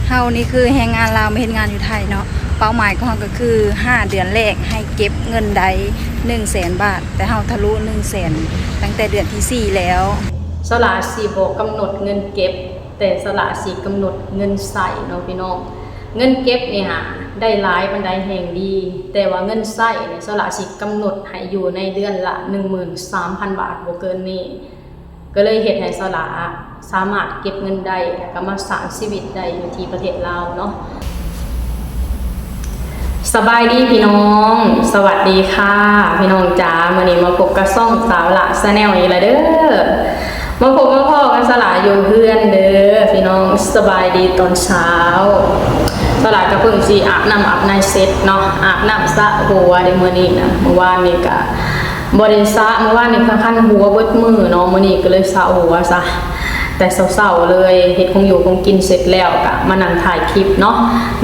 ເຮົານີ້ຄືແຮງງານລາວມາເຮັດງານຢູ່ໄທເນາະ, ເປົ້າໝາຍຂອງເຮົາກໍຄືຫ້າເດືອນແລກໃຫ້ເກັບເງິນໄດ້ໜຶ່ງແສນບາດ, ແຕ່ເຮົາທະລຸໜຶ່ງແສນຕັ້ງແຕ່ເດືອນທີສີ່ແລ້ວ. ສະຫຼາຊິບໍ່ກຳນົດເງິນເກັບ, ແຕ່ສະຫຼາຊິກຳນົດເງິນໃຊ້ເນາະພີ່ນ້ອງ. ເງິນເກັບນີ້ຫາໄດ້ຫຼາຍປານໃດແຮ່ງດີ, ແຕ່ວ່າເງິນໃຊ້ນີ້ສະຫຼາຊິກຳນົດໃຫ້ຢູ່ໃນເດືອນລະໜຶ່ງໝື່ນສາມພັນບາດ, ບໍ່ເກີນນີ້. ກໍເລີຍເຮັດໃຫ້ສະຫຼາສາມາດເກັບເງິນໄດ້ ແລ້ວກໍມາສ້າງຊີວິດໄດ້ຢູ່ທີ່ປະເທດລາວເນາະ. ສະບາຍດີພີ່ນ້ອງ, ສະຫວັດດີຄ່ະພີ່ນ້ອງຈ໋າ. ມື້ນີ້ມາພົບກັບຊ່ອງສາວຫຼ້າ Channel ອີກແລ້ວເດີ. ມາພົບມາພໍ້ກັບສະຫຼາຢູ່ເຮືອນເດີພີ່ນ້ອງ. ສະບາຍດີຕອນເຊົ້າ. ສະຫຼາກໍເພິ່ງຊິອາບນ້ຳອາບໃນເສັດເນາະ, ອາບນ້ຳສະຫົວເດ້ມື້ນີ້ນະ. ມື້ວານນີ້ກໍ ບໍ່ໄດ້ສະ, ມື້ວານນີ້ຄັນຫົວເບິດມື້ເນາະ, ມື້ນີ້ກໍເລີຍສະຫົວຊະ ແຕ່ເຊົ້າໆເລີຍ. ເຮັດຂອງຢູ່ຂອງກິນເສັດແລ້ວກໍມານັ່ງຖ່າຍຄລິບເນາະ.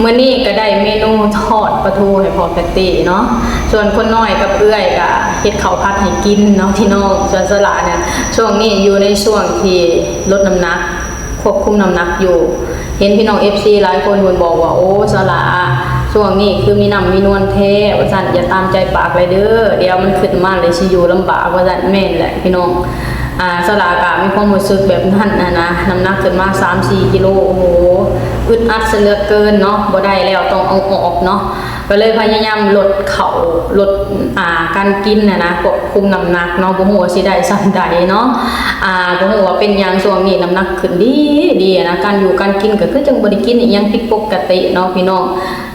ມື້ນີ້ກໍໄດ້ເມນູທອດປາທູໃຫ້ພໍ່ແພັດຕີ້ເນາະ, ສ່ວນຄົນນ້ອຍກັບເອື້ອຍກໍເຮັດເຂົ້າຜັດໃຫ້ກິນເນາະພີ່ນ້ອງ. ສ່ວນສະຫຼານີ້ ຊ່ວງນີ້ຢູ່ໃນຊ່ວງທີ່ລົດນ້ຳໜັກ ຄວບຄຸມນ້ຳໜັກຢູ່. ເຫັນພີ່ນ້ອງເອັຟຊີຫຼາຍຄົນເພິ່ນບອກວ່າ ໂອ້ ສາລາ ຊ່ວງນີ້ຄືມີນ້ຳມີນວນແທ້ ວ່າຊັ້ນ, ຢ່າຕາມໃຈປາກຫຼາຍເດີ ດຽວມັນຂຶ້ນມາແລ້ວຊິຢູ່ລຳບາກ ວ່າຊັ້ນ. ແມ່ນແຫຼະພີ່ນ້ອງ, ອາ ສາລາກະມີຄວາມຮູ້ສຶກແບບນັ້ນນະ, ນ້ຳໜັກຂຶ້ນມາສາມສີ່ກິໂລ, ໂອ້ໂຫ ອຶດອັດຊະເຫຼືອເກີນເນາະ, ບໍ່ໄດ້ແລ້ວ ຕ້ອງເອົາອອກເນາະ. ກໍເລີຍພະຍາຍາມລົດເຂົ້າ ລົດ ອາ ການກິນນະນະ, ຄວບຄຸມນ້ຳໜັກເນາະ, ບໍ່ຮູ້ວ່າຊິໄດ້ສ່ຳໃດເນາະ. ອາ ບໍ່ຮູ້ວ່າເປັນຫຍັງ ຊ່ວງນີ້ນ້ຳໜັກຂຶ້ນດີໆນະ, ການຢູ່ການກິນກໍຄືຈັ່ງບໍ່ໄດ້ກິນອີ່ຫຍັງຜິດປົກກະຕິເນາະພີ່ນ້ອງ,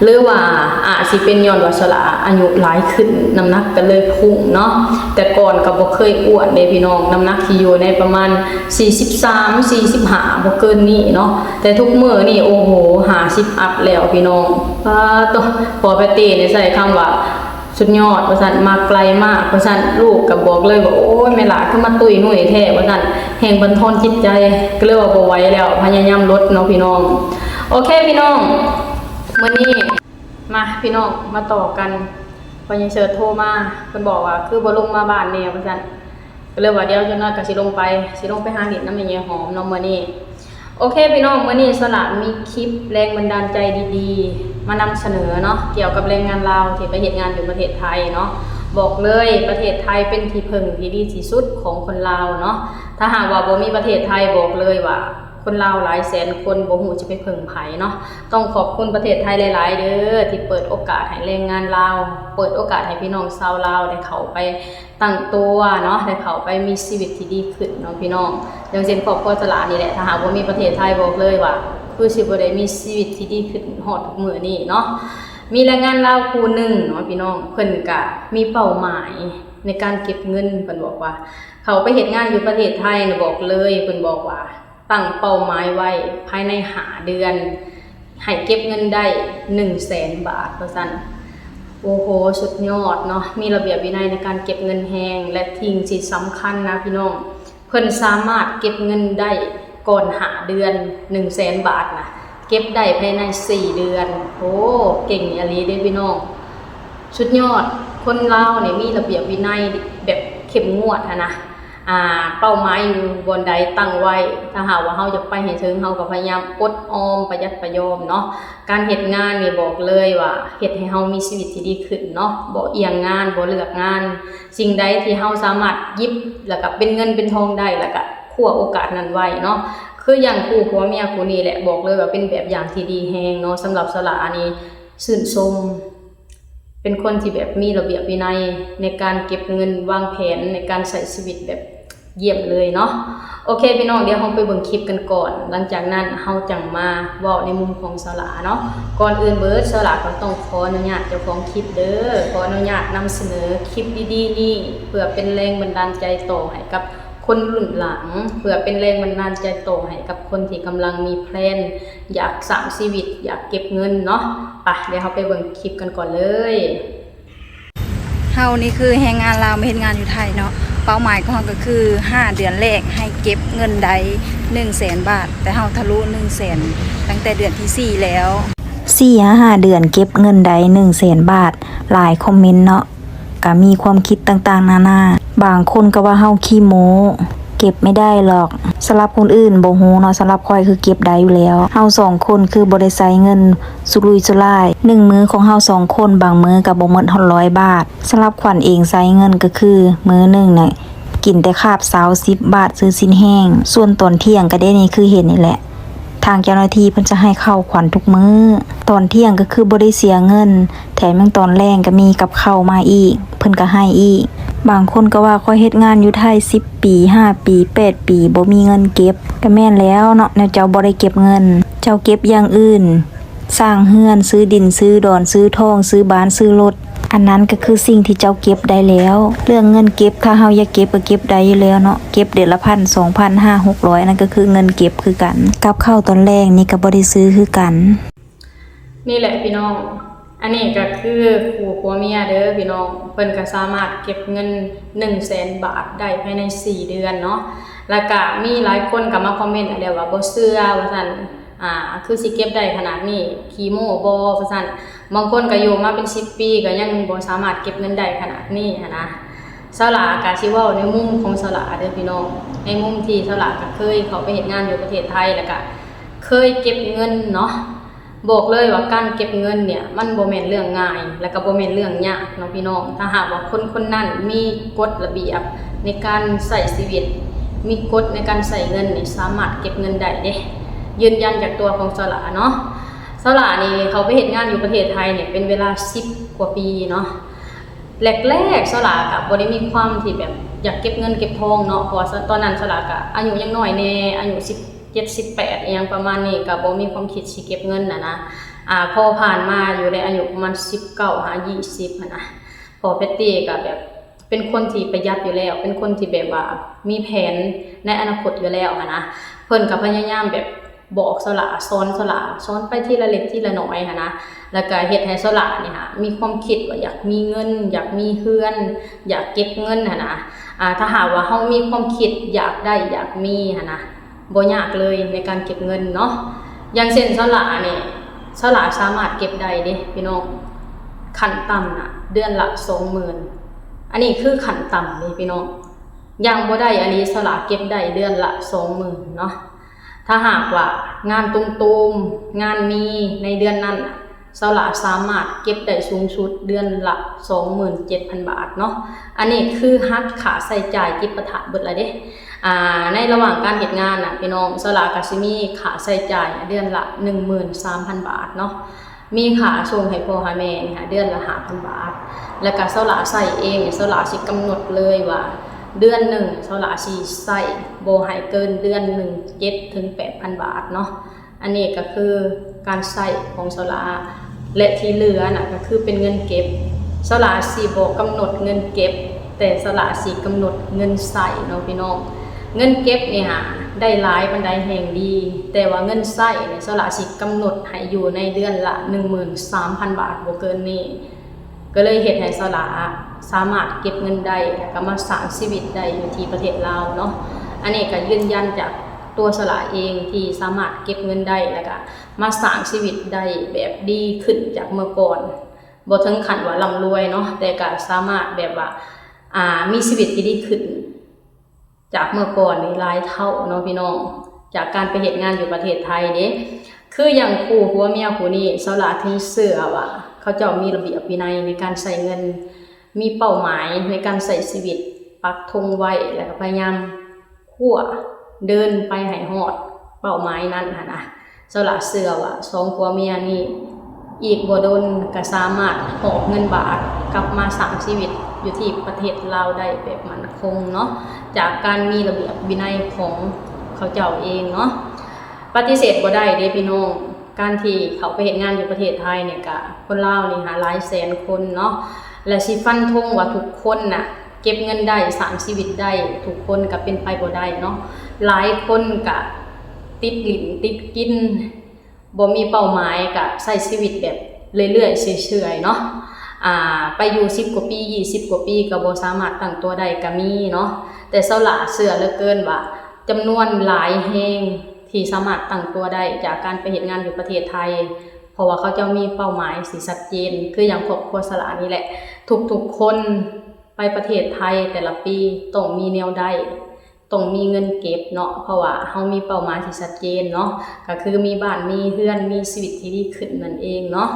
ຫຼືວ່າອາດຊິເປັນຍ້ອນວ່າສາລາອາຍຸຫຼາຍຂຶ້ນ ນ້ຳໜັກກໍເລີຍພຸ່ງເນາະ. ແຕ່ກ່ອນກໍບໍ່ເຄີຍອ້ວນເດ້ພີ່ນ້ອງ, ນ້ຳໜັກຊິຢູ່ໃນປະມານສີ່ສິບສາມ ສີ່ສິບຫ້າ ບໍ່ເກີນນີ້ເນາະ. ແຕ່ທຸກມື້ນີ້ ໂອ້ໂຫ ຫ້າສິບອັບແລ້ວພີ່ນ້ອງ. ປາໂຕ ພໍ່ແພັດຕີ້ນີ້ໃຊ້ຄຳວ່າ ສຸດຍອດ ວ່າຊັ້ນ, ມາໄກມາກ ວ່າຊັ້ນ. ລູກກໍບອກເລີຍວ່າ ໂອ້ຍ ແມ່ຫຼ້າຄືມາຕຸ້ຍນຸ້ຍແທ້ ວ່າຊັ້ນ, ແຮງບັນທອນຈິດໃຈ. ກໍເລີຍວ່າບໍ່ໄຫວແລ້ວ ພະຍາຍາມລົດເນາະພີ່ນ້ອງ. ໂອເຄພີ່ນ້ອງ, ມື້ນີ້ມາພີ່ນ້ອງ ມາຕໍ່ກັນ. ພໍ່ໃຫຍ່ເສີດໂທມາ ເພິ່ນບອກວ່າ ຄືບໍ່ລົງມາບ້ານແດ່ ວ່າຊັ້ນ. ກໍເລີຍວ່າ ດຽວຈັກໜ້ອຍກໍຊິລົງໄປ ຊິລົງໄປຫາຫຼິ້ນນຳແມ່ໃຫຍ່ຫອມເນາະມື້ນີ້. ໂອເຄພີ່ນ້ອງ, ມື້ນີ້ສາລາມີຄລິບແຮງບັນດານໃຈດີໆມານຳສະເໜີເນາະ, ກ່ຽວກັບແຮງງານລາວທີ່ໄປເຮັດງານຢູ່ປະເທດໄທເນາະ. ບອກເລີຍ ປະເທດໄທເປັນທີ່ເພິ່ງທີ່ດີທີ່ສຸດຂອງຄົນລາວເນາະ. ຖ້າຫາກວ່າບໍ່ມີປະເທດໄທ ບອກເລີຍວ່າ ຄົນລາວຫຼາຍແສນຄົນບໍ່ຮູ້ຈະໄປເພິ່ງໃຜເນາະ. ຕ້ອງຂອບຄຸນປະເທດໄທຫຼາຍໆເດີ ທີ່ເປີດໂອກາດໃຫ້ແຮງງານລາວ, ເປີດໂອກາດໃຫ້ພີ່ນ້ອງຊາວລາວໄດ້ເຂົ້າໄປຕັ້ງຕົວເນາະ, ໄດ້ເຂົ້າໄປມີຊີວິດທີ່ດີຂຶ້ນເນາະພີ່ນ້ອງ. ຢ່າງເຊັ່ນຄອບຄົວສາລານີ້ແຫຼະ, ຖ້າຫາກບໍ່ມີປະເທດໄທ ບອກເລີຍວ່າ ຄືຊິບໍ່ໄດ້ມີຊີວິດທີ່ດີຂຶ້ນຮອດທຸກມື້ນີ້ເນາະ. ມີແຮງງານລາວຜູ້ໜຶ່ງເນາະພີ່ນ້ອງ, ເພິ່ນກະມີເປົ້າໝາຍໃນການເກັບເງິນ. ເພິ່ນບອກວ່າ ເຂົ້າໄປເຮັດງານຢູ່ປະເທດໄທນະ, ບອກເລີຍ ເພິ່ນບອກວ່າ ຕັ້ງເປົ້າໝາຍໄວ້ພາຍໃນຫ້າເດືອນ ໃຫ້ເກັບເງິນໄດ້ໜຶ່ງແສນບາດ ວ່າຊັ້ນ. ໂອ້ໂຫ ສຸດຍອດເນາະ, ມີລະບຽບວິໄນໃນການເກັບເງິນແຮງ ແລະ ສິ່ງທີ່ສຳຄັນນະພີ່ນ້ອງ, ເພິ່ນສາມາດເກັບເງິນໄດ້ກ່ອນຫ້າເດືອນ ໜຶ່ງແສນບາດນະ, ເກັບໄດ້ພາຍໃນສີ່ເດືອນ. ໂອ້ ເກັ່ງອີ່ຫຼີເດ້ພີ່ນ້ອງ, ສຸດຍອດ. ຄົນລາວນີ້ມີລະບຽບວິໄນແບບເຂັ້ມງວດຫັ້ນນະ. ອ່າ ເປົ້າໝາຍຢູ່ບ່ອນໃດຕັ້ງໄວ້, ຖ້າຫາກວ່າເຮົາຢາກໄປໃຫ້ເຖິງ ເຮົາກໍພະຍາຍາມອົດອອມ ປະຢັດປະຢອມເນາະ. ການເຮັດງານນີ້ບອກເລີຍວ່າເຮັດໃຫ້ເຮົາມີຊີວິດທີ່ດີຂຶ້ນເນາະ, ບໍ່ອຽງງານ ບໍ່ເລືອກງານ. ສິ່ງໃດທີ່ເຮົາສາມາດຫຍິບ ແລ້ວກໍເປັນເງິນເປັນທອງໄດ້ ແລ້ວກໍຄວ້າໂອກາດນັ້ນໄວ້ເນາະ. ຄືຢ່າງຄູ່ຜົວເມຍຄູ່ນີ້ແຫຼະ, ບອກເລີຍວ່າເປັນແບບຢ່າງທີ່ດີແຮງເນາະ. ສຳລັບສາລານີ້ ຊື່ນຊົມ ເປັນຄົນທີ່ແບບມີລະບຽບວິໄນໃນການເກັບເງິນ, ວາງແຜນໃນການໃຊ້ຊີວິດແບບຢ້ຽມເລີຍເນາະ. ໂອເຄພີ່ນ້ອງ, ດຽວເຮົາໄປເບິ່ງຄລິບກັນກ່ອນ, ຫຼັງຈາກນັ້ນເຮົາຈັ່ງມາເວົ້າໃນມຸມຂອງສາລາເນາະ. ກ່ອນອື່ນເບີດ ສາລາກໍຕ້ອງຂໍອະນຸຍາດເຈົ້າຂອງຄລິບເດີ, ຂໍອະນຸຍາດນຳສະເໜີຄລິບດີໆນີ້ ເພື່ອເປັນແຮງບັນດານໃຈຕໍ່ໃຫ້ກັບ ຄົນລຸ້ນຫຼັງ, ເພື່ອເປັນແຮງບັນດານໃຈຕໍ່ໃຫ້ກັບຄົນທີ່ກຳລັງມີແພລນຢາກສ້າງຊີວິດ, ຢາກເກັບເງິນເນາະ. ໄປ ດຽວເຮົາໄປເບິ່ງຄລິບກັນກ່ອນເລີຍ. ເຮົານີ້ຄືແຮງງານລາວມາເຮັດງານຢູ່ໄທເນາະ, ເປົ້າໝາຍຂອງເຮົາກໍຄືຫ້າເດືອນແລກໃຫ້ເກັບເງິນໄດ້ໜຶ່ງແສນບາດ, ແຕ່ເຮົາທະລຸໜຶ່ງແສນຕັ້ງແຕ່ເດືອນທີສີ່ແລ້ວ. ສີ່ຫາຫ້າເດືອນເກັບເງິນໄດ້ໜຶ່ງແສນບາດ, ຫຼາຍຄອມເມັນເນາະ. ກະມີຄວາມຄິດຕ່າງໆນານາ, ບາງຄົນກໍວ່າເຮົາຂີ້ໂມ້, ເ เก็บไม่ได้หรอก สำหรับคนอื่นบ่ฮู้เนาะ สำหรับข้อยคือเก็บได้อยู่แล้ว เฮาสองคนคือบ่ได้ใช้เงินสุรุ่ยสุร่าย หนึ่งมื้อของเฮาสองคน บางมื้อก็บ่หมดฮอดร้อยบาท สำหรับขวัญเองใช้เงินก็คือมื้อหนึ่งน่ะ กินแต่คาบเช้าสิบบาท ซื้อซี้นแห้ง ส่วนตอนเที่ยงก็ได้นี่คือเห็นนี่แหละ ทางเจ้าหน้าที่เพิ่นจะให้ข้าวขวัญทุกมื้อ ตอนเที่ยงก็คือบ่ได้เสียเงิน แถมยังตอนแลงก็มีกับข้าวมาอีก เพิ่นก็ให้อีก บางคนก็ว่าข้อยเฮ็ดงานอยู่ไทยสิบปี ห้าปี แปดปี บ่มีเงินเก็บ ก็แม่นแล้วเนาะ แนวเจ้าบ่ได้เก็บเงิน เจ้าเก็บอย่างอื่น สร้างเฮือน ซื้อดิน ซื้อดอน ซื้อทอง ซื้อบ้าน ซื้อรถ อันนั้นก็คือสิ่งที่เจ้าเก็บได้แล้ว เรื่องเงินเก็บ ถ้าเฮาอยากเก็บก็เก็บได้อยู่แล้วเนาะ เก็บเดือนละพัน สองพัน ห้า หกร้อย นั่นก็คือเงินเก็บคือกัน กับข้าวตอนแลงนี่ก็บ่ได้ซื้อคือกัน นี่แหละพี่น้อง อันนี้ก็คือคู่ผัวเมียเด้อพี่น้อง เพิ่นก็สามารถเก็บเงินหนึ่งแสนบาทได้ภายในสี่เดือนเนาะ แล้วก็มีหลายคนก็มาคอมเมนต์แล้วว่าบ่เชื่อว่าซั่น อ่า คือสิเก็บได้ขนาดนี้ ขี้โม้บ่ว่าซั่น บางคนก็อยู่มาเป็นสิบปีก็ยังบ่สามารถเก็บเงินได้ขนาดนี้หั้นนะ สาวหลาก็สิเว้าในมุมของสาวหลาเด้อพี่น้อง ในมุมที่สาวหลาก็เคยเข้าไปเฮ็ดงานอยู่ประเทศไทย แล้วก็เคยเก็บเงินเนาะ บอกเลยว่าการเก็บเงินเนี่ยมันบ่แม่นเรื่องง่าย แล้วก็บ่แม่นเรื่องยากเนาะพี่น้อง ถ้าหากว่าคนคนนั้นมีกฎระเบียบในการใช้ชีวิต มีกฎในการใช้เงินนี่สามารถเก็บเงินได้เด้ ยืนยันจากตัวของสาวหลาเนาะ สาวหลานี่เข้าไปเฮ็ดงานอยู่ประเทศไทยเนี่ยเป็นเวลาสิบกว่าปีเนาะ แรกๆ สาวหลาก็บ่ได้มีความที่แบบอยากเก็บเงินเก็บทองเนาะ เพราะว่าตอนนั้นสาวหลาก็อายุยังน้อยแน่ อายุสิบเจ็ด สิบแปด อิหยังประมาณนี้ ก็บ่มีความคิดสิเก็บเงินน่ะนะ อ่า พอผ่านมาอยู่ในอายุประมาณสิบเก้าหายี่สิบหั้นนะ พ่อแพตตี้ก็แบบเป็นคนที่ประหยัดอยู่แล้ว เป็นคนที่แบบว่ามีแผนในอนาคตอยู่แล้วหั้นนะ เพิ่นก็พยายามแบบบอกสาวหลา สอนสาวหลา สอนไปทีละเล็กทีละน้อยหั้นนะ แล้วก็เฮ็ดให้สาวหลานี่หามีความคิดว่าอยากมีเงิน อยากมีเฮือน อยากเก็บเงินหั้นนะ อ่า ถ้าหากว่าเฮามีความคิดอยากได้อยากมีหั้นนะ บ่ยากเลยในการเก็บเงินเนาะ อย่างเช่นสาวหลานี่ สาวหลาสามารถเก็บได้เด้พี่น้อง ขั้นต่ำน่ะเดือนละสองหมื่น อันนี้คือขั้นต่ำเด้พี่น้อง อย่างบ่ได้อีหลีสาวหลาเก็บได้เดือนละสองหมื่นเนาะ ถ้าหากว่างานตูมๆ งานมีในเดือนนั้นน่ะ สาวหลาสามารถเก็บได้สูงสุดเดือนละสองหมื่นเจ็ดพันบาทเนาะ อันนี้คือหักค่าใช้จ่ายจิปาถะเบิดแล้วเด้ อ่า ในระหว่างการเฮ็ดงานน่ะพี่น้อง สาวหลาก็สิมีค่าใช้จ่ายเดือนละหนึ่งหมื่นสามพันบาทเนาะ มีค่าส่งให้พ่อให้แม่นี่ค่ะ เดือนละห้าพันบาท แล้วก็สาวหลาใช้เอง สาวหลาสิกำหนดเลยว่าเดือนหนึ่งสาวหลาสิใช้บ่ให้เกินเดือนหนึ่งเจ็ดถึงแปดพันบาทเนาะ อันนี้ก็คือการใช้ของสาวหลา และที่เหลือน่ะก็คือเป็นเงินเก็บ สาวหลาสิบ่กำหนดเงินเก็บ แต่สาวหลาสิกำหนดเงินใช้เนาะพี่น้อง เงินเก็บนี่หาได้หลายปานใดแฮ่งดี แต่ว่าเงินใช้นี่สาวหลาสิกำหนดให้อยู่ในเดือนละหนึ่งหมื่นสามพันบาท บ่เกินนี้ ก็เลยเฮ็ดให้สาวหลาสามารถเก็บเงินได้ แล้วก็มาสร้างชีวิตได้อยู่ที่ประเทศลาวเนาะ อันนี้ก็ยืนยันจากตัวสาวหลาเองที่สามารถเก็บเงินได้ แล้วก็มาสร้างชีวิตได้แบบดีขึ้นจากเมื่อก่อน บ่ถึงขั้นว่าร่ำรวยเนาะ แต่ก็สามารถแบบว่า อ่า มีชีวิตที่ดีขึ้น จากเมื่อก่อนนี่หลายเท่าเนาะพี่น้อง จากการไปเฮ็ดงานอยู่ประเทศไทยเด้ คืออย่างคู่ผัวเมียคู่นี้ สาวหลาถือเชื่อว่าเขาเจ้ามีระเบียบวินัยในการใช้เงิน มีเป้าหมายในการใช้ชีวิต ปักธงไว้ แล้วก็พยายามคว้าเดินไปให้ฮอดเป้าหมายนั้นหั้นนะ สาวหลาเชื่อว่าสองผัวเมียนี้ อีกบ่ดนก็สามารถหอบเงินบาทกลับมาสร้างชีวิตอยู่ที่ประเทศลาวได้แบบมั่นคงเนาะ จากการมีระเบียบวินัยของเขาเจ้าเองเนาะ ปฏิเสธบ่ได้เด้พี่น้อง การที่เข้าไปเฮ็ดงานอยู่ประเทศไทยนี่ก็ คนลาวนี่หาหลายแสนคนเนาะ และสิฟันธงว่าทุกคนน่ะ เก็บเงินได้ สร้างชีวิตได้ ทุกคนก็เป็นไปบ่ได้เนาะ หลายคนก็ติดหลิ้นติดกิน บ่มีเป้าหมาย ก็ใช้ชีวิตแบบเรื่อยๆ เฉื่อยๆ เนาะ อ่า ไปอยู่สิบกว่าปี ยี่สิบกว่าปี ก็บ่สามารถตั้งตัวได้ก็มีเนาะ แต่สาวหลาเชื่อเหลือเกินว่า จำนวนหลายแฮงที่สามารถตั้งตัวได้จากการไปเฮ็ดงานอยู่ประเทศไทย เพราะว่าเขาเจ้ามีเป้าหมายที่ชัดเจน คืออย่างครอบครัวสาวหลานี่แหละ ทุกๆ คนไปประเทศไทยแต่ละปีต้องมีแนวได้ ຕ້ອງມີເງິນເກັບເນາະ ເພາະວ່າເຮົາມີເປົ້າໝາຍທີ່ຊັດເຈນເນາະ ກໍຄືມີບ້ານ ມີເຮືອນ ມີຊີວິດທີ່ດີຂຶ້ນນັ້ນເອງເນາະ.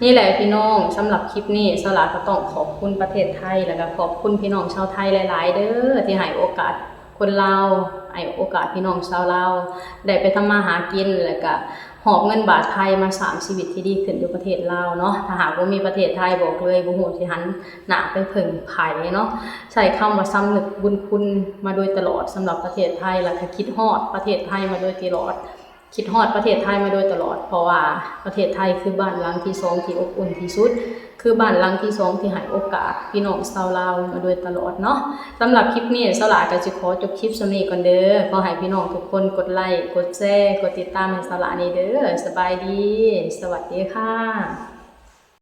ນີ້ແຫຼະພີ່ນ້ອງ, ສຳລັບຄລິບນີ້ ສາວຫຼາກໍຕ້ອງຂອບຄຸນປະເທດໄທ ແລ້ວກໍຂອບຄຸນພີ່ນ້ອງຊາວໄທຫຼາຍໆເດີ ທີ່ໃຫ້ໂອກາດຄົນລາວ ໃຫ້ໂອກາດພີ່ນ້ອງຊາວລາວ ໄດ້ໄປທຳມາຫາກິນ ແລ້ວກໍຫອບເງິນບາດໄທມາສ້າງຊີວິດທີ່ດີຂຶ້ນຢູ່ປະເທດລາວເນາະ. ຖ້າຫາກບໍ່ມີປະເທດໄທ ບອກເລີຍ ບໍ່ຮູ້ຊິຫັນໜ້າໄປເພິ່ງໃຜເນາະ. ໃຊ້ຄຳວ່າສຳນຶກບຸນຄຸນມາໂດຍຕະຫຼອດສຳລັບປະເທດໄທ ແລ້ວກໍຄິດຮອດປະເທດໄທມາໂດຍຕະຫຼອດ ຄິດຮອດປະເທດໄທມາໂດຍຕະຫຼອດ ເພາະວ່າປະເທດໄທຄືບ້ານຫຼັງທີສອງທີ່ອົບອຸ່ນທີ່ສຸດ ຄືບ້ານຫຼັງທີສອງທີ່ໃຫ້ໂອກາດພີ່ນ້ອງຊາວລາວມາໂດຍຕະຫຼອດເນາະ. ສຳລັບຄລິບນີ້ ສາວຫຼາກໍຊິຂໍຈົບຄລິບສ່ຳນີ້ກ່ອນເດີ. ຂໍໃຫ້ພີ່ນ້ອງທຸກຄົນກົດໄລ ກົດແຊ ກົດຕິດຕາມໃຫ້ສາວຫຼາແດ່ເດີ. ສະບາຍດີ ສະຫວັດດີຄ່ະ.